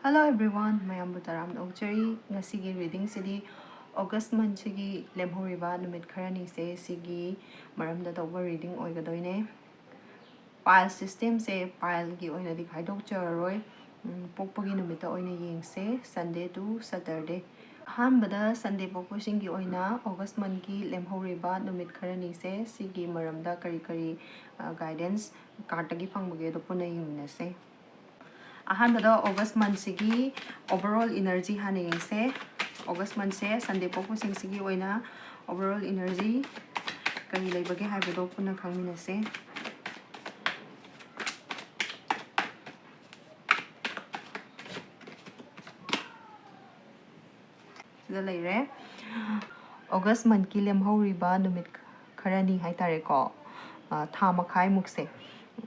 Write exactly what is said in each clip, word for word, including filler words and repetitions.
Hello everyone, ꯃꯌꯥꯝꯕꯨ ꯇꯔꯥꯝꯅ ꯑꯣꯛꯆꯔꯤ꯫ ꯉꯁꯤꯒꯤ ꯔꯤꯗꯤꯡꯁꯤꯗꯤ ꯑꯣꯒꯁ ꯃꯟꯁꯤꯒꯤ ꯂꯦꯝꯍꯧꯔꯤꯕ ꯅꯨꯃꯤꯠ ꯈꯔꯅꯤꯁꯦ ꯁꯤꯒꯤ ꯃꯔꯝꯗ ꯇꯧꯕ ꯔꯤꯗꯤꯡ ꯑꯣꯏꯒꯗꯣꯏꯅꯦ꯫ ꯄꯥꯏꯜ ꯁꯤꯁꯇꯦꯝꯁꯦ ꯄꯥꯏꯜꯒꯤ ꯑꯣꯏꯅꯗꯤ ꯈꯥꯏꯗꯣꯛꯆꯔꯔꯣꯏ꯫ ꯎꯝ, ꯄꯣꯛꯄꯒꯤ ꯅꯨꯃꯤꯠꯇ ꯑꯣꯏꯅ ꯌꯦꯡꯁꯦ, Sunday to Saturday꯫ ꯑꯍꯥꯟꯕꯗ ꯁꯟꯗꯦ ꯄꯣꯛꯄꯁꯤꯡꯒꯤ ꯑꯣꯏꯅ ꯑꯣꯒꯁ ꯃꯟꯒꯤ ꯂꯦꯝꯍꯧꯔꯤꯕ ꯅꯨꯃꯤꯠ ꯈꯔꯅꯤꯁꯦ ꯁꯤꯒꯤ ꯃꯔꯝꯗ ꯀꯔꯤ ꯀꯔꯤ, ꯑ, ꯒꯥꯏꯗꯦꯟꯁ ꯀꯥꯔꯠꯇꯒꯤ ꯐꯪꯕꯒꯦ ꯑꯗꯣ ꯄꯨꯟꯅ ꯌꯦꯡꯃꯤꯟꯅꯁꯦ꯫ ꯑꯍꯥꯟꯕꯗ ꯑꯣꯒꯁ ꯃꯟꯁꯤꯒꯤ overall energy ꯍꯥꯟꯅ ꯌꯦꯡꯁꯦ꯫ ꯑꯣꯒꯁ ꯃꯟꯁꯦ ꯁꯟꯗꯦ ꯄꯣꯛꯄꯁꯤꯡꯁꯤꯒꯤ ꯑꯣꯏꯅ overall energy ꯀꯔꯤ ꯂꯩꯕꯒꯦ ꯍꯥꯏꯕꯗꯣ ꯄꯨꯟꯅ ꯈꯪꯃꯤꯟꯅꯁꯦ꯫ ꯁꯤꯗ ꯂꯩꯔꯦ꯫ ꯑꯣꯒꯁ ꯃꯟꯠꯀꯤ ꯂꯦꯝꯍꯧꯔꯤꯕ ꯅꯨꯃꯤꯠ ꯈꯔꯅꯤ ꯍꯥꯏꯇꯥꯔꯦꯀꯣ, ꯑ, ꯊꯥ ꯃꯈꯥꯏꯃꯨꯛꯁꯦ,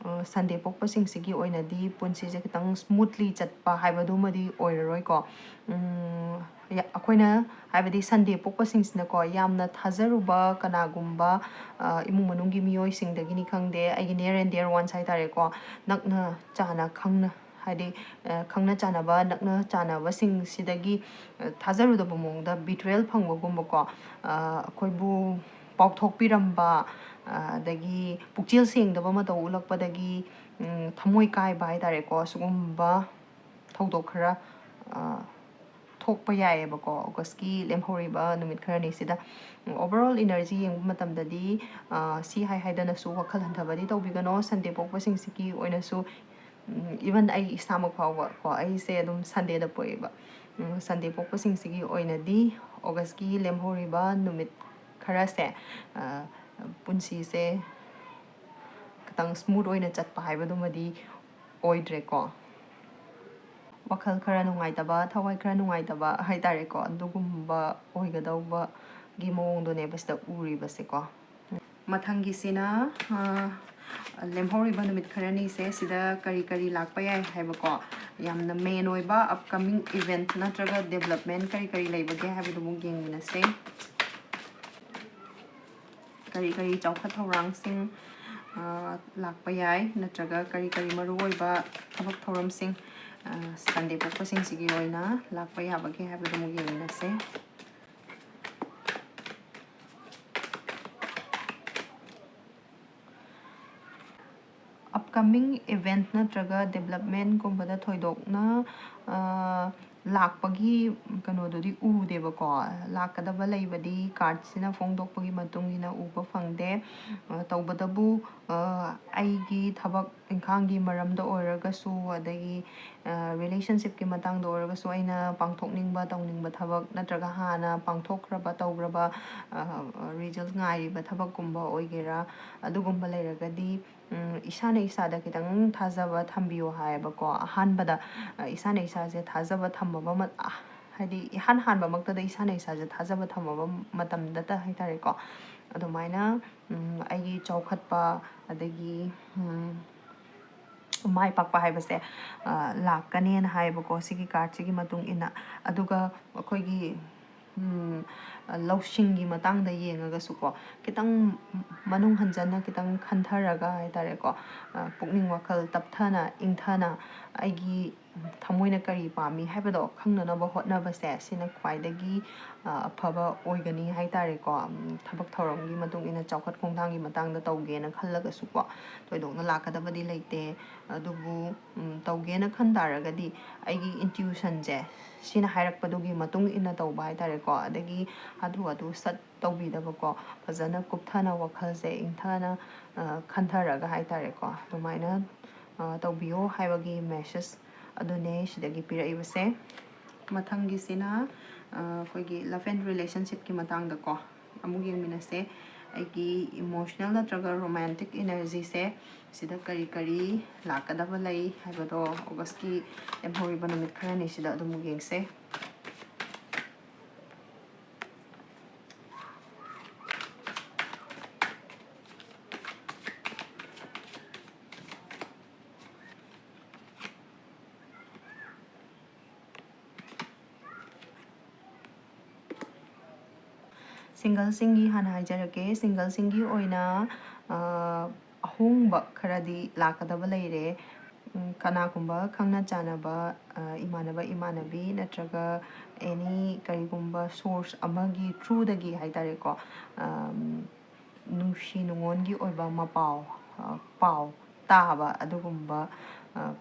ꯑ, ꯁꯟꯗꯦ ꯄꯣꯛꯄꯁꯤꯡꯁꯤꯒꯤ ꯑꯣꯏꯅꯗꯤ ꯄꯨꯟꯁꯤꯁꯦ ꯈꯤꯇꯪ smoothly ꯆꯠꯄ ꯍꯥꯏꯕꯗꯨꯃꯗꯤ ꯑꯣꯏꯔꯔꯣꯏꯀꯣ꯫ ꯎꯝ, ꯌꯥ-, ꯑꯩꯈꯣꯏꯅ ꯍꯥꯏꯕꯗꯤ ꯁꯟꯗꯦ ꯄꯣꯛꯄꯁꯤꯡꯁꯤꯅꯀꯣ, ꯌꯥꯝꯅ ꯊꯥꯖꯔꯨꯕ ꯀꯅꯥꯒꯨꯝꯕ, ꯑ, ꯏꯃꯨꯡ ꯃꯅꯨꯡꯒꯤ ꯃꯤꯑꯣꯏꯁꯤꯡꯗꯒꯤꯅꯤ ꯈꯪꯗꯦ, ꯑꯩꯒꯤ near and dear ones ꯍꯥꯏꯇꯥꯔꯦꯀꯣ, ꯅꯛꯅ ꯆꯥꯅ ꯈꯪꯅ, ꯍꯥꯏꯗꯤ, ꯑ, ꯈꯪꯅ ꯆꯥꯟꯅꯕ, ꯅꯛꯅ ꯆꯥꯟꯅꯕꯁꯤꯡꯁꯤꯗꯒꯤ, ꯑ, ꯊꯥꯖꯔꯨꯗꯕ ꯃꯑꯣꯡꯗ betrayal ꯐꯪꯕꯒꯨꯝꯕꯀꯣ, ꯑ, ꯑꯩꯈꯣꯏꯕꯨ ꯄꯥꯎꯊꯣꯛꯄꯤꯔꯝꯕ, ꯑ, ꯑꯗꯒꯤ ꯄꯨꯛꯆꯦꯜ ꯁꯦꯡꯗꯕ ꯃꯇꯧ ꯎꯠꯂꯛꯄꯗꯒꯤ, ꯎꯝ, ꯊꯃꯣꯏ ꯀꯥꯏꯕ ꯍꯥꯏꯇꯥꯔꯦꯀꯣ, ꯁꯤꯒꯨꯝꯕ ꯊꯧꯗꯣꯛ ꯈꯔ, ꯑ, ꯊꯣꯛꯄ ꯌꯥꯏꯌꯦꯕꯀꯣ, ꯑꯣꯒꯁꯀꯤ ꯂꯦꯝꯍꯧꯔꯤꯕ ꯅꯨꯃꯤꯠ ꯈꯔꯅꯤꯁꯤꯗ꯫ ꯎꯝ, overall energy ꯌꯦꯡꯕ ꯃꯇꯝꯗꯗꯤ, ꯑ, ꯁꯤ ꯍꯥꯏ ꯍꯥꯏꯗꯅꯁꯨ ꯋꯥꯈꯜ ꯍꯟꯊꯕꯗꯤ ꯇꯧꯕꯤꯒꯅꯣ꯫ ꯁꯟꯗꯦ ꯄꯣꯛꯄꯁꯤꯡꯁꯤꯒꯤ ꯑꯣꯏꯅꯁꯨ, ꯎꯝ, even ꯑꯩ ꯏꯁꯥꯃꯛ ꯐꯥꯎꯕ ꯀꯣ, ꯑꯩꯁꯦ ꯑꯗꯨꯝ ꯁꯟꯗꯦꯗ ꯄꯣꯛꯑꯦꯕ꯫ ꯎꯝ, ꯁꯟꯗꯦ ꯄꯣꯛꯄꯁꯤꯡꯁꯤꯒꯤ ꯑꯣꯏꯅꯗꯤ ꯑꯣꯒꯁꯀꯤ ꯂꯦꯝꯍꯧꯔꯤꯕ ꯅꯨꯃꯤꯠ ꯈꯔꯁꯦ, ꯑ, ꯄꯨꯟꯁꯤꯁꯦ ꯈꯤꯇꯪ smooth ꯑꯣꯏꯅ ꯆꯠꯄ ꯍꯥꯏꯕꯗꯨꯃꯗꯤ ꯑꯣꯏꯗ꯭ꯔꯦꯀꯣ꯫ ꯋꯥꯈꯜ ꯈꯔ ꯅꯨꯡꯉꯥꯏꯇꯕ, ꯊꯋꯥꯏ ꯈꯔ ꯅꯨꯡꯉꯥꯏꯇꯕ ꯍꯥꯏꯇꯥꯔꯦꯀꯣ, ꯑꯗꯨꯒꯨꯝꯕ ꯑꯣꯏꯒꯗꯧꯕꯒꯤ ꯃꯑꯣꯡꯗꯨꯅꯦꯕ ꯁꯤꯗ ꯎꯔꯤꯕꯁꯦꯀꯣ꯫ ꯃꯊꯪꯒꯤꯁꯤꯅ, ꯑ, ꯂꯦꯝꯍꯧꯔꯤꯕ ꯅꯨꯃꯤꯠ ꯈꯔꯅꯤꯁꯦ ꯁꯤꯗ ꯀꯔꯤ ꯀꯔꯤ ꯂꯥꯛꯄ ꯌꯥꯏ ꯍꯥꯏꯕꯀꯣ, ꯌꯥꯝꯅ main ꯑꯣꯏꯕ upcoming event ꯅꯠꯇ꯭ꯔꯒ development ꯀꯔꯤ ꯀꯔꯤ ꯂꯩꯕꯒꯦ ꯍꯥꯏꯕꯗꯨ ꯑꯃꯨꯛ ꯌꯦꯡꯃꯤꯟꯅꯁꯦ꯫ ꯀꯔꯤ ꯀꯔꯤ ꯆꯥꯎꯈꯠ ꯊꯧꯔꯥꯡꯁꯤꯡ, ꯑ, ꯂꯥꯛꯄ ꯌꯥꯏ, ꯅꯠꯇ꯭ꯔꯒ ꯀꯔꯤ ꯀꯔꯤ ꯃꯔꯨꯑꯣꯏꯕ ꯊꯕꯛ ꯊꯧꯔꯝꯁꯤꯡ, ꯑ, ꯁꯟꯗꯦ ꯄꯣꯛꯄꯁꯤꯡꯁꯤꯒꯤ ꯑꯣꯏꯅ ꯂꯥꯛꯄ ꯌꯥꯕꯒꯦ ꯍꯥꯏꯕꯗꯨ ꯑꯃꯨꯛ ꯌꯦꯡꯃꯤꯟꯅꯁꯦ꯫ ꯑꯞꯀꯃꯤꯡ ꯏꯚꯦꯟꯠ ꯅꯠꯇ꯭ꯔꯒ ꯗꯦꯕꯂꯞꯃꯦꯟꯒꯨꯝꯕꯗ ꯊꯣꯏꯗꯣꯛꯅ ꯂꯥꯛꯄꯒꯤ ꯀꯩꯅꯣꯗꯨꯗꯤ ꯎꯗꯦꯕꯀꯣ꯫ ꯂꯥꯛꯀꯗꯕ ꯂꯩꯕꯗꯤ ꯀꯥꯔꯠꯁꯤꯅ ꯐꯣꯡꯗꯣꯛꯄꯒꯤ ꯃꯇꯨꯡ ꯏꯟꯅ ꯎꯕ ꯐꯪꯗꯦ꯫ ꯇꯧꯕꯇꯕꯨ ꯑꯩꯒꯤ ꯊꯕꯛ ꯏꯪꯈꯥꯡꯒꯤ ꯃꯔꯝꯗ ꯑꯣꯏꯔꯒꯁꯨ, ꯑꯗꯒꯤ ꯔꯤꯂꯦꯁꯟꯁꯤꯞꯀꯤ ꯃꯇꯥꯡꯗ ꯑꯣꯏꯔꯒꯁꯨ, ꯑꯩꯅ ꯄꯥꯡꯊꯣꯛꯅꯤꯡꯕ, ꯇꯧꯅꯤꯡꯕ ꯊꯕꯛ ꯅꯠꯇ꯭ꯔꯒ ꯍꯥꯟꯅ ꯄꯥꯡꯊꯣꯛꯈ꯭ꯔꯕ, ꯇꯧꯈ꯭ꯔꯕ, ꯔꯤꯖꯜꯠ ꯉꯥꯏꯔꯤꯕ ꯊꯕꯛꯀꯨꯝꯕ ꯑꯣꯏꯒꯦꯔꯥ, ꯑꯗꯨꯒꯨꯝꯕ ꯂꯩꯔꯒꯗꯤ ꯏꯁꯥꯅ ꯏꯁꯥꯗ ꯈꯤꯇꯪ ꯊꯥꯖꯕ ꯊꯝꯕꯤꯌꯨ ꯍꯥꯏꯌꯦꯕꯀꯣ꯫ ꯑꯍꯥꯟꯕꯗ ꯏꯁꯥꯅ ꯏꯁꯥꯁꯦ ꯊꯥꯖꯕ ꯊꯝꯃꯕ, ꯍꯥꯏꯗꯤ ꯏꯍꯥꯟ ꯍꯥꯟꯕꯃꯛꯇꯗ ꯏꯁꯥꯅ ꯏꯁꯥꯁꯦ ꯊꯥꯖꯕ ꯊꯝꯃꯕ ꯃꯇꯝꯗꯇ ꯍꯥꯏꯇꯥꯔꯦꯀꯣ, ꯑꯗꯨꯃꯥꯏꯅ ꯑꯩꯒꯤ ꯆꯥꯎꯈꯠꯄ, ꯑꯗꯒꯤ ꯃꯥꯏ ꯄꯥꯛꯄ ꯍꯥꯏꯕꯁꯦ ꯂꯥꯛꯀꯅꯦꯅ ꯍꯥꯏꯌꯦꯕꯀꯣ, ꯁꯤꯒꯤ ꯀꯥꯔꯠꯁꯤꯒꯤ ꯃꯇꯨꯡ ꯏꯟꯅ꯫ ꯑꯗꯨꯒ ꯑꯩꯈꯣꯏꯒꯤ ꯂꯧꯁꯤꯡꯒꯤ ꯃꯇꯥꯡꯗ ꯌꯦꯡꯉꯒꯁꯨꯀꯣ, ꯈꯤꯇꯪ ꯃꯅꯨꯡ ꯍꯟꯖꯟꯅ ꯈꯤꯇꯪ ꯈꯟꯊꯔꯒ ꯍꯥꯏꯇꯥꯔꯦꯀꯣ, ꯄꯨꯛꯅꯤꯡ ꯋꯥꯈꯜ ꯇꯞꯊꯅ, ꯏꯪꯊꯅ, ꯑꯩꯒꯤ ꯊꯃꯣꯏꯅ ꯀꯔꯤ ꯄꯥꯝꯃꯤ ꯍꯥꯏꯕꯗꯣ ꯈꯪꯅꯅꯕ ꯍꯣꯠꯅꯕꯁꯦ, ꯁꯤꯅ ꯈ꯭ꯋꯥꯏꯗꯒꯤ ꯑꯐꯕ ꯑꯣꯏꯒꯅꯤ ꯍꯥꯏꯇꯥꯔꯦꯀꯣ꯫ ꯊꯕꯛ ꯊꯧꯔꯝꯒꯤ ꯃꯇꯨꯡ ꯏꯟꯅ, ꯆꯥꯎꯈꯠ ꯈꯣꯡꯊꯥꯡꯒꯤ ꯃꯇꯥꯡꯗ ꯇꯧꯒꯦꯅ ꯈꯜꯂꯒꯁꯨꯀꯣ, ꯊꯣꯏꯗꯣꯛꯅ ꯂꯥꯛꯀꯗꯕꯗꯤ ꯂꯩꯇꯦ꯫ ꯑꯗꯨꯕꯨ ꯇꯧꯒꯦꯅ ꯈꯟ ꯇꯥꯔꯒꯗꯤ, ꯑꯩꯒꯤ ꯏꯟꯇ꯭ꯌꯨꯁꯟꯁꯦ, ꯁꯤꯅ ꯍꯥꯏꯔꯛꯄꯗꯨꯒꯤ ꯃꯇꯨꯡ ꯏꯟꯅ ꯇꯧꯕ ꯍꯥꯏꯇꯥꯔꯦꯀꯣ꯫ ꯑꯗꯒꯤ ꯍꯥꯊꯨ ꯍꯥꯊꯨ ꯁꯠ ꯇꯧꯕꯤꯗꯕꯀꯣ, ꯐꯖꯅ ꯀꯨꯞꯊꯅ, ꯋꯥꯈꯜꯁꯦ ꯏꯪꯊꯅ ꯈꯟꯊꯔꯒ ꯍꯥꯏꯇꯥꯔꯦꯀꯣ, ꯑꯗꯨꯃꯥꯏꯅ ꯇꯧꯕꯤꯌꯣ ꯍꯥꯏꯕꯒꯤ ꯃꯦꯁꯦꯖ ꯑꯗꯨꯅꯦ ꯁꯤꯗꯒꯤ ꯄꯤꯔꯛꯏꯕꯁꯦ꯫ ꯃꯊꯪꯒꯤꯁꯤꯅ ꯑꯩꯈꯣꯏꯒꯤ ꯂꯞ ꯑꯦꯟ ꯔꯤꯂꯦꯁꯟꯁꯤꯞꯀꯤ ꯃꯇꯥꯡꯗꯀꯣ ꯑꯃꯨꯛ ꯌꯦꯡꯃꯤꯟꯅꯁꯦ꯫ ꯑꯩꯒꯤ ꯏꯃꯣꯁꯅꯦꯜ ꯅꯠꯇ꯭ꯔꯒ ꯔꯣꯃꯥꯟꯇꯤꯛ ꯏꯅꯔꯖꯤꯁꯦ ꯁꯤꯗ ꯀꯔꯤ ꯀꯔꯤ ꯂꯥꯛꯀꯗꯕ ꯂꯩ ꯍꯥꯏꯕꯗꯣ ꯑꯣꯒꯁꯀꯤ ꯂꯦꯝꯍꯧꯔꯤꯕ ꯅꯨꯃꯤꯠ ꯈꯔꯅꯤꯁꯤꯗ ꯑꯗꯨꯃꯨꯛ ꯌꯦꯡꯁꯦ꯫ ꯁꯤꯡꯒꯜꯁꯤꯡꯒꯤ ꯍꯥꯟꯅ ꯍꯥꯏꯖꯔꯛꯀꯦ꯫ ꯁꯤꯡꯒꯜꯁꯤꯡꯒꯤ ꯑꯣꯏꯅ ꯑꯍꯣꯡꯕ ꯈꯔꯗꯤ ꯂꯥꯛꯀꯗꯕ ꯂꯩꯔꯦ꯫ ꯎꯝ, ꯀꯅꯥꯒꯨꯝꯕ ꯈꯪꯅ ꯆꯥꯟꯅꯕ, ꯑ, ꯏꯃꯥꯟꯅꯕ, ꯏꯃꯥꯟꯅꯕꯤ ꯅꯠꯇ꯭ꯔꯒ ꯑꯦꯅꯤ ꯀꯔꯤꯒꯨꯝꯕ ꯁꯣꯔꯁ ꯑꯃꯒꯤ ꯊ꯭ꯔꯨꯗꯒꯤ ꯍꯥꯏ ꯇꯥꯔꯦꯀꯣ, ꯑꯝ, ꯅꯨꯡꯁꯤ ꯅꯨꯡꯉꯣꯟꯒꯤ ꯑꯣꯏꯕ ꯃꯄꯥꯎ, ꯑ, ꯄꯥꯎ ꯇꯥꯕ ꯑꯗꯨꯒꯨꯝꯕ, ꯑ,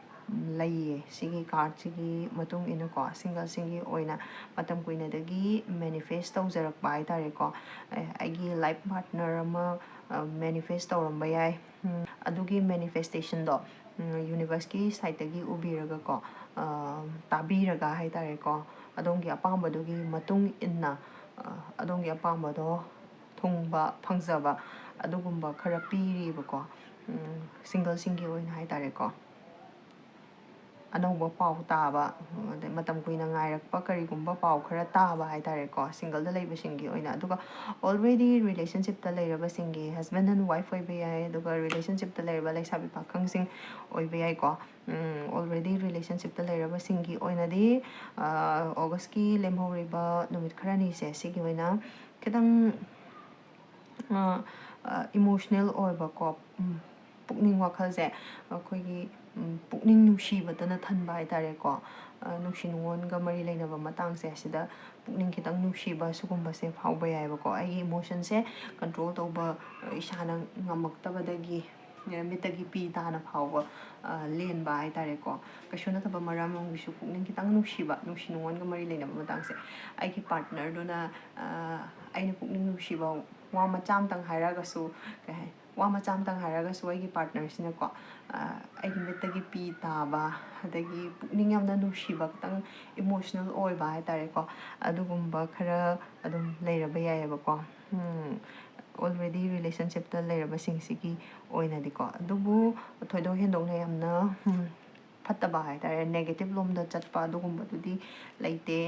ꯂꯩꯌꯦ꯫ ꯁꯤꯒꯤ ꯀꯥꯔꯠꯁꯤꯒꯤ ꯃꯇꯨꯡ ꯏꯟꯅꯀꯣ, ꯁꯤꯡꯒꯜꯁꯤꯡꯒꯤ ꯑꯣꯏꯅ ꯃꯇꯝ ꯀꯨꯏꯅꯗꯒꯤ ꯃꯦꯅꯤꯐꯦꯁ ꯇꯧꯖꯔꯛꯄ ꯍꯥꯏ ꯇꯥꯔꯦꯀꯣ꯫ ꯑꯦ, ꯑꯩꯒꯤ ꯂꯥꯏꯐ ꯄꯥꯔꯠꯅꯔ ꯑꯃ, ꯑ, ꯃꯦꯅꯤꯐꯦꯁ ꯇꯧꯔꯝꯕ ꯌꯥꯏ꯫ ꯎꯝ, ꯑꯗꯨꯒꯤ ꯃꯦꯅꯤꯐꯦꯁꯇꯦꯁꯟꯗꯣ, ꯎꯝ, ꯌꯨꯅꯤꯚꯔꯁꯀꯤ ꯁꯥꯏꯠꯇꯒꯤ ꯎꯕꯤꯔꯒꯀꯣ, ꯑ, ꯇꯥꯕꯤꯔꯒ ꯍꯥꯏ ꯇꯥꯔꯦꯀꯣ, ꯑꯗꯣꯝꯒꯤ ꯑꯄꯥꯝꯕꯗꯨꯒꯤ ꯃꯇꯨꯡ ꯏꯟꯅ, ꯑ, ꯑꯗꯣꯝꯒꯤ ꯑꯄꯥꯝꯕꯗꯣ ꯊꯨꯡꯕ, ꯐꯪꯖꯕ ꯑꯗꯨꯒꯨꯝꯕ ꯈꯔ ꯄꯤꯔꯤꯕꯀꯣ, ꯎꯝ, ꯁꯤꯡꯒꯜꯁꯤꯡꯒꯤ ꯑꯣꯏꯅ ꯍꯥꯏ ꯇꯥꯔꯦꯀꯣ꯫ ꯑꯅꯧꯕ ꯄꯥꯎ ꯇꯥꯕ, ꯑꯗꯩ ꯃꯇꯝ ꯀꯨꯏꯅ ꯉꯥꯏꯔꯛꯄ ꯀꯔꯤꯒꯨꯝꯕ ꯄꯥꯎ ꯈꯔ ꯇꯥꯕ ꯍꯥꯏ ꯇꯥꯔꯦꯀꯣ, ꯁꯤꯡꯒꯜꯗ ꯂꯩꯕꯁꯤꯡꯒꯤ ꯑꯣꯏꯅ꯫ ꯑꯗꯨꯒ ꯑꯣꯜꯔꯦꯗꯤ ꯔꯤꯂꯦꯁꯟꯁꯤꯞꯇ ꯂꯩꯔꯕꯁꯤꯡꯒꯤ, ꯍꯁꯕꯦꯟ ꯑꯦꯟ ꯋꯥꯏꯐ ꯑꯣꯏꯕ ꯌꯥꯏ, ꯑꯗꯨꯒ ꯔꯤꯂꯦꯁꯟꯁꯤꯞꯇ ꯂꯩꯔꯕ ꯂꯩꯁꯥꯕꯤ ꯄꯥꯈꯪꯁꯤꯡ ꯑꯣꯏꯕ ꯌꯥꯏꯀꯣ꯫ ꯎꯝ, ꯑꯣꯜꯔꯦꯗꯤ ꯔꯤꯂꯦꯁꯟꯁꯤꯞꯇ ꯂꯩꯔꯕꯁꯤꯡꯒꯤ ꯑꯣꯏꯅꯗꯤ, ꯑ, ꯑꯣꯒꯁꯀꯤ ꯂꯦꯝꯍꯧꯔꯤꯕ ꯅꯨꯃꯤꯠ ꯈꯔꯅꯤꯁꯦ, ꯁꯤꯒꯤ ꯑꯣꯏꯅ ꯈꯤꯇꯪ, ꯑ, ꯑ, ꯏꯃꯣꯁꯅꯦꯜ ꯑꯣꯏꯕꯀꯣ, ꯎꯝ, ꯄꯨꯛꯅꯤꯡ ꯋꯥꯈꯜꯁꯦ ꯑꯩꯈꯣꯏꯒꯤ, ꯎꯝ, ꯄꯨꯛꯅꯤꯡ ꯅꯨꯡꯁꯤꯕꯇꯅ ꯊꯟꯕ ꯍꯥꯏ ꯇꯥꯔꯦꯀꯣ꯫ ꯑ, ꯅꯨꯡꯁꯤ ꯅꯨꯡꯉꯣꯟꯒ ꯃꯔꯤ ꯂꯩꯅꯕ ꯃꯇꯥꯡꯁꯦ, ꯑꯁꯤꯗ ꯄꯨꯛꯅꯤꯡ ꯈꯤꯇꯪ ꯅꯨꯡꯁꯤꯕ ꯁꯤꯒꯨꯝꯕꯁꯦ ꯐꯥꯎꯕ ꯌꯥꯏꯑꯕꯀꯣ꯫ ꯑꯩꯒꯤ ꯏꯃꯣꯁꯟꯁꯦ ꯀꯟꯇ꯭ꯔꯣꯜ ꯇꯧꯕ, ꯑ, ꯏꯁꯥꯅ ꯉꯝꯃꯛꯇꯕꯗꯒꯤ, ꯑ, ꯃꯤꯠꯇꯒꯤ ꯄꯤ ꯇꯥꯅ ꯐꯥꯎꯕ, ꯑ, ꯂꯦꯟꯕ ꯍꯥꯏ ꯇꯥꯔꯦꯀꯣ꯫ ꯀꯩꯁꯨ ꯅꯠꯇꯕ ꯃꯔꯝ ꯑꯃꯒꯤꯁꯨ ꯄꯨꯛꯅꯤꯡ ꯈꯤꯇꯪ ꯅꯨꯡꯁꯤꯕ, ꯅꯨꯡꯁꯤ ꯅꯨꯡꯉꯣꯟꯒ ꯃꯔꯤ ꯂꯩꯅꯕ ꯃꯇꯥꯡꯁꯦ꯫ ꯑꯩꯒꯤ ꯄꯥꯔꯠꯅꯔꯗꯨꯅ, ꯑ, ꯑꯩꯅ ꯄꯨꯛꯅꯤꯡ ꯅꯨꯡꯁꯤꯕ ꯋꯥ ꯃꯆꯥ ꯑꯃꯇꯪ ꯍꯥꯏꯔꯒꯁꯨ, ꯀꯩ ꯍꯥꯏ, ꯋꯥ ꯃꯆꯥ ꯑꯃꯇꯪ ꯍꯥꯏꯔꯒꯁꯨ ꯑꯩꯒꯤ ꯄꯥꯔꯠꯅꯔꯁꯤꯅꯀꯣ, ꯑ, ꯑꯩꯒꯤ ꯃꯤꯠꯇꯒꯤ ꯄꯤ ꯇꯥꯕ, ꯑꯗꯒꯤ ꯄꯨꯛꯅꯤꯡ ꯌꯥꯝꯅ ꯅꯨꯡꯁꯤꯕ, ꯈꯤꯇꯪ ꯏꯃꯣꯁꯅꯦꯜ ꯑꯣꯏꯕ ꯍꯥꯏ ꯇꯥꯔꯦꯀꯣ, ꯑꯗꯨꯒꯨꯝꯕ ꯈꯔ ꯑꯗꯨꯝ ꯂꯩꯔꯕ ꯌꯥꯏꯑꯕꯀꯣ꯫ ꯎꯝ, ꯑꯣꯜꯔꯦꯗꯤ ꯔꯤꯂꯦꯁꯟꯁꯤꯞꯇ ꯂꯩꯔꯕꯁꯤꯡꯁꯤꯒꯤ ꯑꯣꯏꯅꯗꯤꯀꯣ꯫ ꯑꯗꯨꯕꯨ ꯊꯣꯏꯗꯣꯛ ꯍꯦꯟꯗꯣꯛꯅ ꯌꯥꯝꯅ, ꯎꯝ, ꯐꯠꯇꯕ ꯍꯥꯏ ꯇꯥꯔꯦ, ꯅꯦꯒꯦꯇꯤꯞ ꯂꯣꯝꯗ ꯆꯠꯄ ꯑꯗꯨꯒꯨꯝꯕꯗꯨꯗꯤ ꯂꯩꯇꯦ,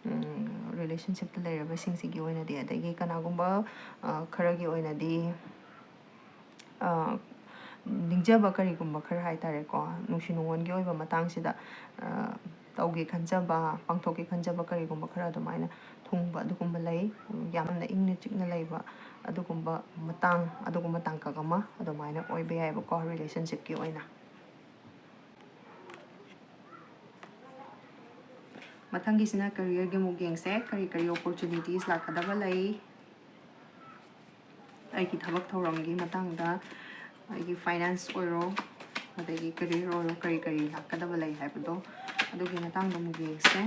ꯎꯝ, ꯔꯤꯂꯦꯁꯟꯁꯤꯞꯇ ꯂꯩꯔꯕꯁꯤꯡꯁꯤꯒꯤ ꯑꯣꯏꯅꯗꯤ꯫ ꯑꯗꯒꯤ ꯀꯅꯥꯒꯨꯝꯕ, ꯑ, ꯈꯔꯒꯤ ꯑꯣꯏꯅꯗꯤ, ꯑ, ꯅꯤꯡꯖꯕ ꯀꯔꯤꯒꯨꯝꯕ ꯈꯔ ꯍꯥꯏ ꯇꯥꯔꯦꯀꯣ, ꯅꯨꯡꯁꯤ ꯅꯨꯡꯉꯣꯟꯒꯤ ꯑꯣꯏꯕ ꯃꯇꯥꯡꯁꯤꯗ, ꯑ, ꯇꯧꯒꯦ ꯈꯟꯖꯕ, ꯄꯥꯡꯊꯣꯛꯀꯦ ꯈꯟꯖꯕ ꯀꯔꯤꯒꯨꯝꯕ ꯈꯔ ꯑꯗꯨꯃꯥꯏꯅ ꯊꯨꯡꯕ ꯑꯗꯨꯒꯨꯝꯕ ꯂꯩ꯫ ꯌꯥꯝꯅ ꯏꯪꯅ ꯆꯤꯛꯅ ꯂꯩꯕ ꯑꯗꯨꯒꯨꯝꯕ ꯃꯇꯥꯡ, ꯑꯗꯨꯒꯨꯝꯕ ꯇꯥꯡꯀꯛ ꯑꯃ ꯑꯗꯨꯃꯥꯏꯅ ꯑꯣꯏꯕ ꯌꯥꯏꯑꯕꯀꯣ, ꯔꯤꯂꯦꯁꯟꯁꯤꯞꯀꯤ ꯑꯣꯏꯅ꯫ ꯃꯊꯪꯒꯤꯁꯤꯅ careerꯒꯤ ꯑꯃꯨꯛ ꯌꯦꯡꯁꯦ, ꯀꯔꯤ ꯀꯔꯤ opportunities ꯂꯥꯛꯀꯗꯕ ꯂꯩ꯫ ꯑꯩꯒꯤ ꯊꯕꯛ ꯊꯧꯔꯝꯒꯤ ꯃꯇꯥꯡꯗ, ꯑꯩꯒꯤ finance ꯑꯣꯏꯔꯣ, ꯑꯗꯒꯤ career ꯑꯣꯏꯔꯣ, ꯀꯔꯤ ꯀꯔꯤ ꯂꯥꯛꯀꯗꯕ ꯂꯩ ꯍꯥꯏꯕꯗꯣ, ꯑꯗꯨꯒꯤ ꯃꯇꯥꯡꯗ ꯑꯃꯨꯛ ꯌꯦꯡꯁꯦ꯫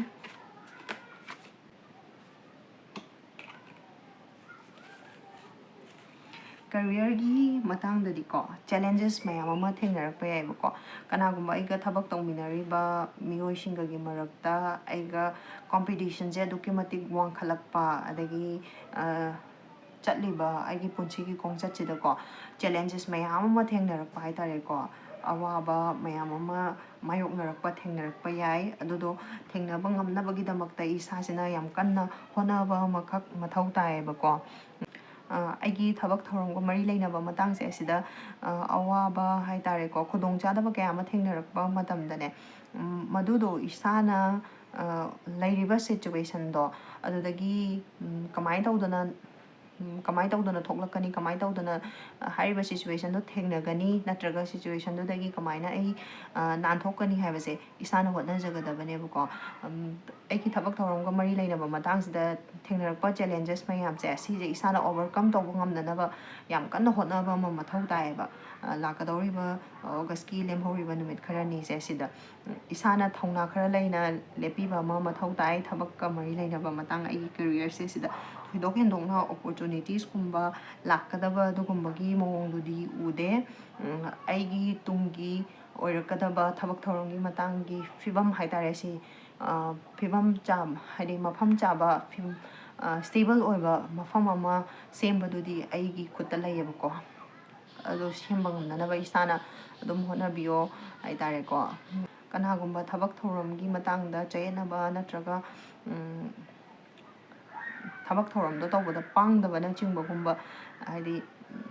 Careerꯒꯤ ꯃꯇꯥꯡꯗꯗꯤꯀꯣ, challenges ꯃꯌꯥꯝ ꯑꯃ ꯊꯦꯡꯅꯔꯛꯄ ꯌꯥꯏꯕꯀꯣ꯫ ꯀꯅꯥꯒꯨꯝꯕ ꯑꯩꯒ ꯊꯕꯛ ꯇꯧꯃꯤꯟꯅꯔꯤꯕ ꯃꯤꯑꯣꯏꯁꯤꯡꯒꯒꯤ ꯃꯔꯛꯇ ꯑꯩꯒ competitionꯁꯦ ꯑꯗꯨꯛꯀꯤ ꯃꯇꯤꯛ ꯋꯥꯡꯈꯠꯂꯛꯄ, ꯑꯗꯒꯤ, ꯑ, ꯆꯠꯂꯤꯕ ꯑꯩꯒꯤ ꯄꯨꯟꯁꯤꯒꯤ ꯈꯣꯡꯆꯠꯁꯤꯗꯀꯣ, challenges ꯃꯌꯥꯝ ꯑꯃ ꯊꯦꯡꯅꯔꯛꯄ ꯍꯥꯏꯇꯥꯔꯦꯀꯣ꯫ ꯑꯋꯥꯕ ꯃꯌꯥꯝ ꯑꯃ ꯃꯥꯌꯣꯛꯅꯔꯛꯄ, ꯊꯦꯡꯅꯔꯛꯄ ꯌꯥꯏ꯫ ꯑꯗꯨꯗꯣ ꯊꯦꯡꯅꯕ ꯉꯝꯅꯕꯒꯤꯗꯃꯛꯇ ꯏꯁꯥꯁꯤꯅ ꯌꯥꯝ ꯀꯟꯅ ꯍꯣꯠꯅꯕ ꯑꯃꯈꯛ ꯃꯊꯧ ꯇꯥꯏꯌꯦꯕꯀꯣ꯫ ꯑ, ꯑꯩꯒꯤ ꯊꯕꯛ ꯊꯧꯔꯝꯒ ꯃꯔꯤ ꯂꯩꯅꯕ ꯃꯇꯥꯡꯁꯦ ꯑꯁꯤꯗ, ꯑ, ꯑꯋꯥꯕ ꯍꯥꯏꯇꯥꯔꯦꯀꯣ, ꯈꯨꯗꯣꯡꯆꯥꯗꯕ ꯀꯌꯥ ꯑꯃ ꯊꯦꯡꯅꯔꯛꯄ ꯃꯇꯝꯗꯅꯦ, ꯎꯝ, ꯃꯗꯨꯗꯣ ꯏꯁꯥꯅ, ꯑ, ꯂꯩꯔꯤꯕ situationꯗꯣ ꯑꯗꯨꯗꯒꯤ, ꯎꯝ, ꯀꯃꯥꯏꯅ ꯇꯧꯗꯅ, ꯎꯝ, ꯀꯃꯥꯏꯅ ꯇꯧꯗꯅ ꯊꯣꯛꯂꯛꯀꯅꯤ, ꯀꯃꯥꯏꯅ ꯇꯧꯗꯅ, ꯑ, ꯍꯥꯏꯔꯤꯕ situationꯗꯣ ꯊꯦꯡꯅꯒꯅꯤ, ꯅꯠꯇ꯭ꯔꯒ situationꯗꯨꯗꯒꯤ ꯀꯃꯥꯏꯅ ꯑꯩ, ꯑ, ꯅꯥꯟꯊꯣꯛꯀꯅꯤ ꯍꯥꯏꯕꯁꯦ ꯏꯁꯥꯅ ꯍꯣꯠꯅꯖꯒꯗꯕꯅꯦꯕꯀꯣ꯫ ꯎꯝ, ꯑꯩꯒꯤ ꯊꯕꯛ ꯊꯧꯔꯝꯒ ꯃꯔꯤ ꯂꯩꯅꯕ ꯃꯇꯥꯡꯁꯤꯗ ꯊꯦꯡꯅꯔꯛꯄ challenges ꯃꯌꯥꯝꯁꯦ, ꯁꯤꯁꯦ ꯏꯁꯥꯅ overcome ꯇꯧꯕ ꯉꯝꯅꯅꯕ ꯌꯥꯝ ꯀꯟꯅ ꯍꯣꯠꯅꯕ ꯑꯃ ꯃꯊꯧ ꯇꯥꯏꯌꯦꯕ꯫ ꯑ, ꯂꯥꯛꯀꯗꯧꯔꯤꯕ Augustꯀꯤ ꯂꯦꯝꯍꯧꯔꯤꯕ ꯅꯨꯃꯤꯠ ꯈꯔꯅꯤꯁꯦ ꯁꯤꯗ, ꯎꯝ, ꯏꯁꯥꯅ ꯊꯧꯅꯥ ꯈꯔ ꯂꯩꯅ ꯂꯦꯞꯄꯤꯕ ꯑꯃ ꯃꯊꯧ ꯇꯥꯏ꯫ ꯊꯕꯛꯀ ꯃꯔꯤ ꯂꯩꯅꯕ ꯃꯇꯥꯡ, ꯑꯩꯒꯤ careerꯁꯦ ꯁꯤꯗ ꯊꯣꯏꯗꯣꯛ ꯍꯦꯟꯗꯣꯛꯅ opportunitiesꯀꯨꯝꯕ ꯂꯥꯛꯀꯗꯕ ꯑꯗꯨꯒꯨꯝꯕꯒꯤ ꯃꯑꯣꯡꯗꯨꯗꯤ ꯎꯗꯦ꯫ ꯎꯝ, ꯑꯩꯒꯤ ꯇꯨꯡꯒꯤ ꯑꯣꯏꯔꯛꯀꯗꯕ ꯊꯕꯛ ꯊꯧꯔꯝꯒꯤ ꯃꯇꯥꯡꯒꯤ ꯐꯤꯕꯝ ꯍꯥꯏꯇꯥꯔꯦ, ꯁꯤ, ꯑ, ꯐꯤꯕꯝ ꯆꯥ-, ꯍꯥꯏꯗꯤ ꯃꯐꯝ ꯆꯥꯕ, ꯐꯤꯕꯝ, ꯑ, stable ꯑꯣꯏꯕ ꯃꯐꯝ ꯑꯃ ꯁꯦꯝꯕꯗꯨꯗꯤ ꯑꯩꯒꯤ ꯈꯨꯠꯇ ꯂꯩꯌꯦꯕꯀꯣ꯫ ꯑꯗꯣ ꯁꯦꯝꯕ ꯉꯝꯅꯅꯕ ꯏꯁꯥꯅ ꯑꯗꯨꯝ ꯍꯣꯠꯅꯕꯤꯌꯣ ꯍꯥꯏꯇꯥꯔꯦꯀꯣ꯫ ꯀꯅꯥꯒꯨꯝꯕ ꯊꯕꯛ ꯊꯧꯔꯝꯒꯤ ꯃꯇꯥꯡꯗ ꯆꯌꯦꯠꯅꯕ ꯅꯠꯇ꯭ꯔꯒ, ꯎꯝ, ꯊꯕꯛ ꯊꯧꯔꯝꯗꯣ ꯇꯧꯕꯗ ꯄꯥꯡꯗꯕꯅꯆꯤꯡꯕꯒꯨꯝꯕ, ꯍꯥꯏꯗꯤ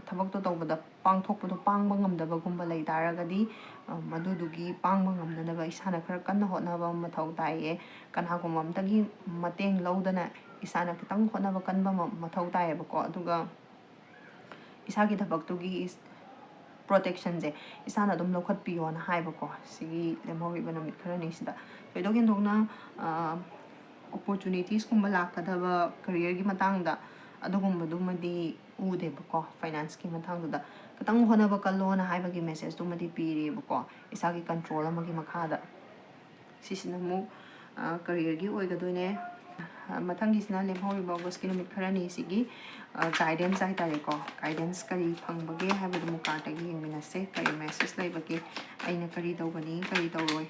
ꯊꯕꯛꯇꯣ ꯇꯧꯕꯗ ꯄꯥꯡꯊꯣꯛꯄꯗꯣ ꯄꯥꯡꯕ ꯉꯝꯗꯕꯒꯨꯝꯕ ꯂꯩ ꯇꯥꯔꯒꯗꯤ, ꯑ, ꯃꯗꯨꯗꯨꯒꯤ ꯄꯥꯡꯕ ꯉꯝꯅꯅꯕ ꯏꯁꯥꯅ ꯈꯔ ꯀꯟꯅ ꯍꯣꯠꯅꯕ ꯑꯃ ꯃꯊꯧ ꯇꯥꯏꯌꯦ꯫ ꯀꯅꯥꯒꯨꯝꯕ ꯑꯃꯇꯒꯤ ꯃꯇꯦꯡ ꯂꯧꯗꯅ ꯏꯁꯥꯅ ꯈꯤꯇꯪ ꯍꯣꯠꯅꯕ ꯀꯟꯕ ꯑꯃ ꯃꯊꯧ ꯇꯥꯏꯌꯦꯕꯀꯣ꯫ ꯑꯗꯨꯒ ꯏꯁꯥꯒꯤ ꯊꯕꯛꯇꯨꯒꯤ ꯏꯁ-, ꯄ꯭ꯔꯣꯇꯦꯛꯁꯟꯁꯦ ꯏꯁꯥꯅ ꯑꯗꯨꯝ ꯂꯧꯈꯠꯄꯤꯌꯣꯅ ꯍꯥꯏꯕꯀꯣ, ꯁꯤꯒꯤ ꯂꯦꯝꯍꯧꯔꯤꯕ ꯅꯨꯃꯤꯠ ꯈꯔꯅꯤꯁꯤꯗ꯫ ꯊꯣꯏꯗꯣꯛ ꯍꯦꯟꯗꯣꯛꯅ ꯑꯣꯄꯣꯔꯆꯨꯅꯤꯇꯤꯁꯀꯨꯝꯕ ꯂꯥꯛꯀꯗꯕ ꯀꯦꯔꯤꯌꯔꯒꯤ ꯃꯇꯥꯡꯗ ꯑꯗꯨꯒꯨꯝꯕꯗꯨꯃꯗꯤ ꯎꯗꯦꯕꯀꯣ꯫ ꯐꯥꯏꯅꯥꯟꯁꯀꯤ ꯃꯇꯥꯡꯗꯨꯗ ꯈꯤꯇꯪ ꯍꯣꯠꯅꯕ ꯀꯜꯂꯣꯅ ꯍꯥꯏꯕꯒꯤ ꯃꯦꯁꯦꯖꯇꯨꯃꯗꯤ ꯄꯤꯔꯤꯑꯕꯀꯣ, ꯏꯁꯥꯒꯤ ꯀꯟꯇ꯭ꯔꯣꯜ ꯑꯃꯒꯤ ꯃꯈꯥꯗ꯫ ꯁꯤꯁꯤꯅ ꯑꯃꯨꯛ ꯀꯦꯔꯤꯌꯔꯒꯤ ꯑꯣꯏꯒꯗꯣꯏꯅꯦ꯫ ꯃꯊꯪꯒꯤꯁꯤꯅ ꯂꯦꯝꯍꯧꯔꯤꯕ ꯑꯣꯒꯁꯀꯤ ꯅꯨꯃꯤꯠ ꯈꯔꯅꯤꯁꯤꯒꯤ ꯒꯥꯏꯗꯦꯟꯁ ꯍꯥꯏꯇꯥꯔꯦꯀꯣ꯫ ꯒꯥꯏꯗꯦꯟꯁ ꯀꯔꯤ ꯐꯪꯕꯒꯦ ꯍꯥꯏꯕꯗꯨ ꯑꯃꯨꯛ ꯀꯥꯔꯠꯇꯒꯤ ꯌꯦꯡꯃꯤꯟꯅꯁꯦ꯫ ꯀꯔꯤ ꯃꯦꯁꯦꯖ ꯂꯩꯕꯒꯦ? ꯑꯩꯅ ꯀꯔꯤ ꯇꯧꯒꯅꯤ, ꯀꯔꯤ ꯇꯧꯔꯣꯏ?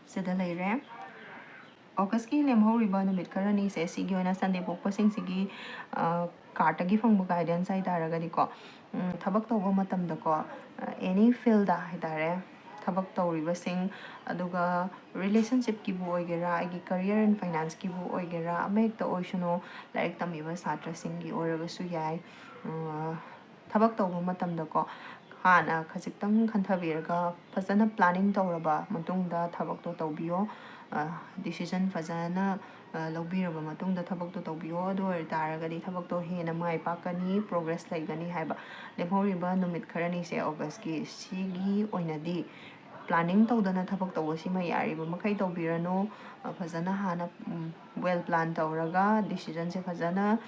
ꯁꯤꯗ ꯂꯩꯔꯦ꯫ ꯑꯣꯒꯁꯀꯤ ꯂꯦꯝꯍꯧꯔꯤꯕ ꯅꯨꯃꯤꯠ ꯈꯔꯅꯤꯁꯦ, ꯁꯤꯒꯤ ꯑꯣꯏꯅ ꯁꯟꯗꯦ ꯄꯣꯛꯄꯁꯤꯡꯁꯤꯒꯤ ꯀꯥꯔꯠꯇꯒꯤ ꯐꯪꯕ ꯒꯥꯏꯗꯦꯟꯁ ꯍꯥꯏ ꯇꯥꯔꯒꯗꯤꯀꯣ, ꯎꯝ, ꯊꯕꯛ ꯇꯧꯕ ꯃꯇꯝꯗꯀꯣ, ꯑꯦꯅꯤ ꯐꯤꯜꯗ ꯍꯥꯏ ꯇꯥꯔꯦ, ꯊꯕꯛ ꯇꯧꯔꯤꯕꯁꯤꯡ, ꯑꯗꯨꯒ ꯔꯤꯂꯦꯁꯟꯁꯤꯞꯀꯤꯕꯨ ꯑꯣꯏꯒꯦꯔꯥ, ꯑꯩꯒꯤ ꯀꯦꯔꯤꯌꯔ ꯑꯦꯟ ꯐꯥꯏꯅꯥꯟꯁꯀꯤꯕꯨ ꯑꯣꯏꯒꯦꯔꯥ, ꯑꯃ ꯍꯦꯛꯇ ꯑꯣꯏꯁꯅꯨ, ꯂꯥꯏꯔꯤꯛ ꯇꯝꯃꯤꯕ ꯁꯥꯇ꯭ꯔꯁꯤꯡꯒꯤ ꯑꯣꯏꯔꯒꯁꯨ ꯌꯥꯏ꯫ ꯎꯝ, ꯊꯕꯛ ꯇꯧꯕ ꯃꯇꯝꯗꯀꯣ, ꯍꯥꯟꯅ ꯈꯖꯤꯛꯇꯪ ꯈꯟꯊꯕꯤꯔꯒ ꯐꯖꯅ ꯄ꯭ꯂꯥꯅꯤꯡ ꯇꯧꯔꯕ ꯃꯇꯨꯡꯗ ꯊꯕꯛꯇꯣ ꯇꯧꯕꯤꯌꯣ꯫ ꯗꯤꯁꯤꯖꯟ ꯐꯖꯅ ꯂꯧꯕꯤꯔꯕ ꯃꯇꯨꯡꯗ ꯊꯕꯛꯇꯣ ꯇꯧꯕꯤꯌꯣ꯫ ꯑꯗꯨ ꯑꯣꯏ ꯇꯥꯔꯒꯗꯤ ꯊꯕꯛꯇꯣ ꯍꯦꯟꯅ ꯃꯥꯏ ꯄꯥꯛꯀꯅꯤ, ꯄ꯭ꯔꯣꯒ꯭ꯔꯦꯁ ꯂꯩꯒꯅꯤ ꯍꯥꯏꯕ꯫ ꯂꯦꯝꯍꯧꯔꯤꯕ ꯅꯨꯃꯤꯠ ꯈꯔꯅꯤꯁꯦ ꯑꯣꯒꯁꯀꯤ, ꯁꯤꯒꯤ ꯑꯣꯏꯅꯗꯤ ꯄ꯭ꯂꯥꯅꯤꯡ ꯇꯧꯗꯅ ꯊꯕꯛ ꯇꯧꯕꯁꯤꯃ ꯌꯥꯔꯤꯕ ꯃꯈꯩ ꯇꯧꯕꯤꯔꯅꯨ꯫ ꯐꯖꯅ ꯍꯥꯟꯅ ꯋꯦꯜ ꯄ꯭ꯂꯥꯟ ꯇꯧꯔꯒ, ꯗꯤꯁꯤꯖꯟꯁꯦ ꯐꯖꯅ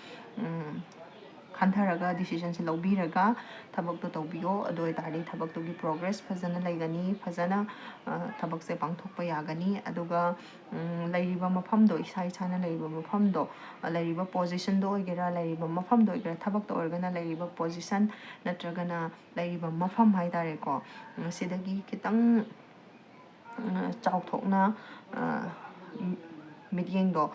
ꯈꯟꯊꯔꯒ, ꯗꯤꯁꯤꯖꯟꯁꯦ ꯂꯧꯕꯤꯔꯒ ꯊꯕꯛꯇꯣ ꯇꯧꯕꯤꯌꯣ꯫ ꯑꯗꯨ ꯑꯣꯏ ꯇꯥꯔꯗꯤ ꯊꯕꯛꯇꯨꯒꯤ ꯄ꯭ꯔꯣꯒ꯭ꯔꯦꯁ ꯐꯖꯅ ꯂꯩꯒꯅꯤ, ꯐꯖꯅ ꯊꯕꯛꯁꯦ ꯄꯥꯡꯊꯣꯛꯄ ꯌꯥꯒꯅꯤ꯫ ꯑꯗꯨꯒ ꯂꯩꯔꯤꯕ ꯃꯐꯝꯗꯣ, ꯏꯁꯥ ꯏꯁꯥꯅ ꯂꯩꯔꯤꯕ ꯃꯐꯝꯗꯣ, ꯂꯩꯔꯤꯕ ꯄꯣꯖꯤꯁꯟꯗꯣ ꯑꯣꯏꯒꯦꯔꯥ, ꯂꯩꯔꯤꯕ ꯃꯐꯝꯗꯣ ꯑꯣꯏꯒꯦꯔꯥ, ꯊꯕꯛꯇ ꯑꯣꯏꯔꯒꯅ ꯂꯩꯔꯤꯕ ꯄꯣꯖꯤꯁꯟ ꯅꯠꯇ꯭ꯔꯒꯅ ꯂꯩꯔꯤꯕ ꯃꯐꯝ ꯍꯥꯏ ꯇꯥꯔꯦꯀꯣ, ꯁꯤꯗꯒꯤ ꯈꯤꯇꯪ ꯆꯥꯎꯊꯣꯛꯅ ꯃꯤꯠꯌꯦꯡꯗꯣ,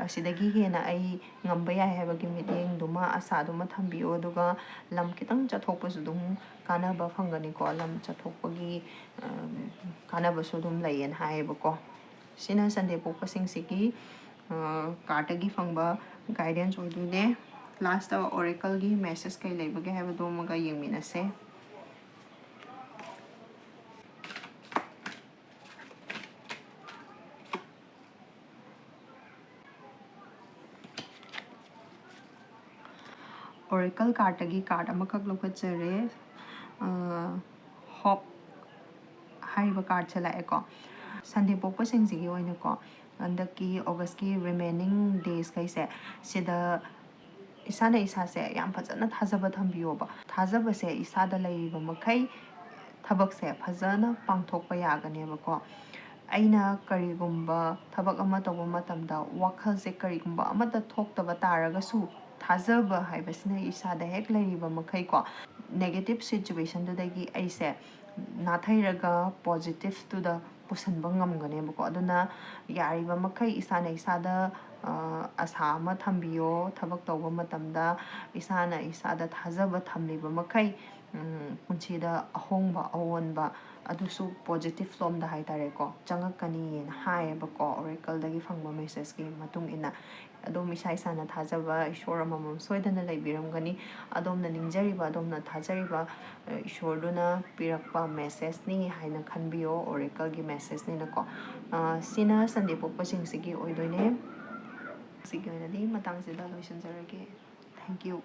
ꯁꯤꯗꯒꯤ ꯍꯦꯟꯅ ꯑꯩ ꯉꯝꯕ ꯌꯥꯏ ꯍꯥꯏꯕꯒꯤ ꯃꯤꯠꯌꯦꯡꯗꯨꯃ, ꯑꯁꯥꯗꯨꯃ ꯊꯝꯕꯤꯌꯨ꯫ ꯑꯗꯨꯒ ꯂꯝ ꯈꯤꯇꯪ ꯆꯠꯊꯣꯛꯄꯁꯨ ꯑꯗꯨꯝ ꯀꯥꯟꯅꯕ ꯐꯪꯒꯅꯤꯀꯣ꯫ ꯂꯝ ꯆꯠꯊꯣꯛꯄꯒꯤ ꯀꯥꯟꯅꯕꯁꯨ ꯑꯗꯨꯝ ꯂꯩꯌꯦꯅ ꯍꯥꯏꯌꯦꯕꯀꯣ꯫ ꯁꯤꯅ ꯁꯟꯗꯦ ꯄꯣꯛꯄꯁꯤꯡꯁꯤꯒꯤ ꯀꯥꯔꯠꯇꯒꯤ ꯐꯪꯕ ꯒꯥꯏꯗꯦꯟꯁ ꯑꯣꯏꯗꯣꯏꯅꯦ꯫ ꯂꯥꯁꯇ ꯑꯣꯔꯦꯀꯜꯒꯤ ꯃꯦꯁꯦꯖ ꯀꯩ ꯂꯩꯕꯒꯦ ꯍꯥꯏꯕꯗꯣ ꯑꯃꯒ ꯌꯦꯡꯃꯤꯟꯅꯁꯦ꯫ Oracle cardꯇꯒꯤ card ꯑꯃꯈꯛ ꯂꯧꯈꯠꯆꯔꯦ꯫ Hope ꯍꯥꯏꯔꯤꯕ cardꯁꯦ ꯂꯥꯛꯑꯦꯀꯣ꯫ Sunday ꯄꯣꯛꯄꯁꯤꯡꯁꯤꯒꯤ ꯑꯣꯏꯅꯀꯣ, ꯍꯟꯗꯛꯀꯤ Augustꯀꯤ remaining daysꯈꯩꯁꯦ ꯁꯤꯗ ꯏꯁꯥꯅ ꯏꯁꯥꯁꯦ ꯌꯥꯝ ꯐꯖꯅ ꯊꯥꯖꯕ ꯊꯝꯕꯤꯌꯣꯕ꯫ ꯊꯥꯖꯕꯁꯦ ꯏꯁꯥꯗ ꯂꯩꯔꯤꯕ ꯃꯈꯩ ꯊꯕꯛꯁꯦ ꯐꯖꯅ ꯄꯥꯡꯊꯣꯛꯄ ꯌꯥꯒꯅꯦꯕꯀꯣ꯫ ꯑꯩꯅ ꯀꯔꯤꯒꯨꯝꯕ ꯊꯕꯛ ꯑꯃ ꯇꯧꯕ ꯃꯇꯝꯗ ꯋꯥꯈꯜꯁꯦ ꯀꯔꯤꯒꯨꯝꯕ ꯑꯃꯠꯇ ꯊꯣꯛꯇꯕ ꯇꯥꯔꯒꯁꯨ, ꯊꯥꯖꯕ ꯍꯥꯏꯕꯁꯤꯅ ꯏꯁꯥꯗ ꯍꯦꯛ ꯂꯩꯔꯤꯕ ꯃꯈꯩꯀꯣ, negative situationꯗꯨꯗꯒꯤ ꯑꯩꯁꯦ ꯅꯥꯊꯩꯔꯒ positiveꯇꯨꯗ ꯄꯨꯁꯤꯟꯕ ꯉꯝꯒꯅꯦꯕꯀꯣ꯫ ꯑꯗꯨꯅ ꯌꯥꯔꯤꯕ ꯃꯈꯩ ꯏꯁꯥꯅ ꯏꯁꯥꯗ ꯑꯁꯥ ꯑꯃ ꯊꯝꯕꯤꯌꯣ꯫ ꯊꯕꯛ ꯇꯧꯕ ꯃꯇꯝꯗ ꯏꯁꯥꯅ ꯏꯁꯥꯗ ꯊꯥꯖꯕ ꯊꯝꯂꯤꯕ ꯃꯈꯩ ꯄꯨꯟꯁꯤꯗ ꯑꯍꯣꯡꯕ, ꯑꯑꯣꯟꯕ ꯑꯗꯨꯁꯨ positive ꯂꯣꯝꯗ ꯍꯥꯏꯇꯥꯔꯦꯀꯣ, ꯆꯪꯉꯛꯀꯅꯤꯅ ꯍꯥꯏꯌꯦꯕꯀꯣ, Oracleꯗꯒꯤ ꯐꯪꯕ messageꯀꯤ ꯃꯇꯨꯡ ꯏꯟꯅ꯫ ꯑꯗꯨꯝ ꯏꯁꯥ ꯏꯁꯥꯅ ꯊꯥꯖꯕ ꯏꯁꯣꯔ ꯑꯃꯃꯝ ꯁꯣꯏꯗꯅ ꯂꯩꯕꯤꯔꯝꯒꯅꯤ꯫ ꯑꯗꯣꯝꯅ ꯅꯤꯡꯖꯔꯤꯕ, ꯑꯗꯣꯝꯅ ꯊꯥꯖꯔꯤꯕ ꯏꯁꯣꯔꯗꯨꯅ ꯄꯤꯔꯛꯄ messageꯅꯤ ꯍꯥꯏꯅ ꯈꯟꯕꯤꯌꯣ, Oracleꯒꯤ messageꯅꯤꯅꯀꯣ꯫ ꯁꯤꯅ Sunday ꯄꯣꯛꯄꯁꯤꯡꯁꯤꯒꯤ ꯑꯣꯏꯗꯣꯏꯅꯦ꯫ ꯁꯤꯒꯤ ꯑꯣꯏꯅꯗꯤ ꯃꯇꯥꯡꯁꯤꯗ ꯂꯣꯏꯁꯤꯟꯖꯔꯒꯦ꯫ Thank you꯫